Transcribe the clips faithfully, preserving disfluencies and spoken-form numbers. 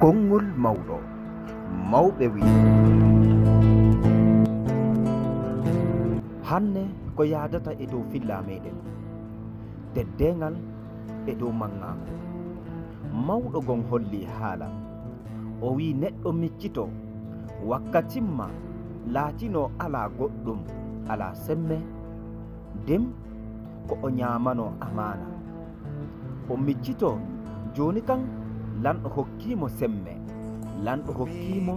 Konŋol mawɗo. Mawɓe wi'i. Hanne ko yaadata e dow fillaa meɗen. Teddeengal e dow manŋaaku. Mawɗo gom holli haala. O wi'i neɗɗo miccitoo, wakkatimma laatinoo alaa goɗɗum, alaa semme, dem ko o ɲaamanoo amaana. O miccitoo, jooni kan, Lanɗo hokkii mo semme. Lanɗo hokkii mo,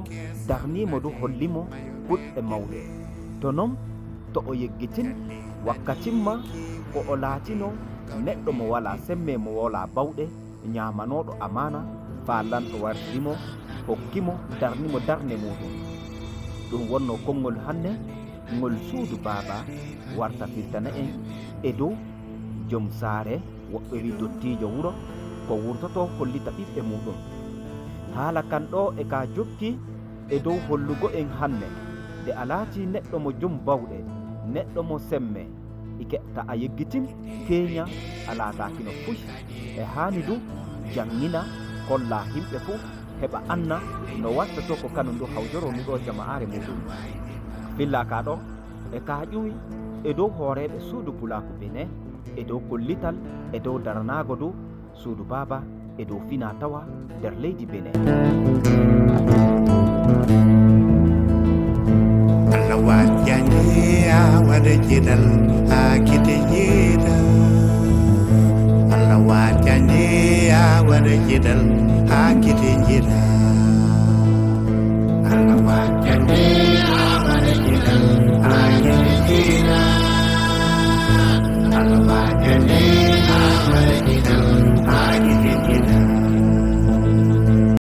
darnii mo du, holli mo kuɗɗe mawɗe. To non, to o yeggitin, wakkatimma ko o laatinoo neɗɗo mo walaa semme, mo walaa bawɗe, ɲaamanooɗo amaana, faa Lanɗo wartiri mo, hokki mo, darni mo darne muuɗum. Ɗum wonnoo konŋol hanne, ŋol suudu baaba warta firtana en e dow jom saare, woɓɓe wi'i dottiijo wuro, ko wurtotoo hollita ɓiɓɓe muuɗum. Haala kan ɗoo e ka jokki e dow hollugo en hanne, de a laatii neɗɗo mo jom bawɗe, neɗɗo mo semme, ike ta a yeggitin keenya a laataakino fuy. E haani du janŋina, kollaa himɓe fu, heɓa anna no wattotoo ko kanun du hawjoroo nu ɗoo jama'aare muuɗum. Fillaa ka ɗoo, e ka ƴuwi e dow hooreeɓe suudu Pulaaku Benin, e dow kollital, e dow daranaago du suudu baaba, e dow finaa tawa der leydi Benin. Allah waajjane a waɗa jeɗal haa kite jeeɗa. Allah waajjane a waɗa jeɗal haa kite jeeɗa. Allah waajjane a waɗa jeɗal haa kite jeeɗa. Allah waajjane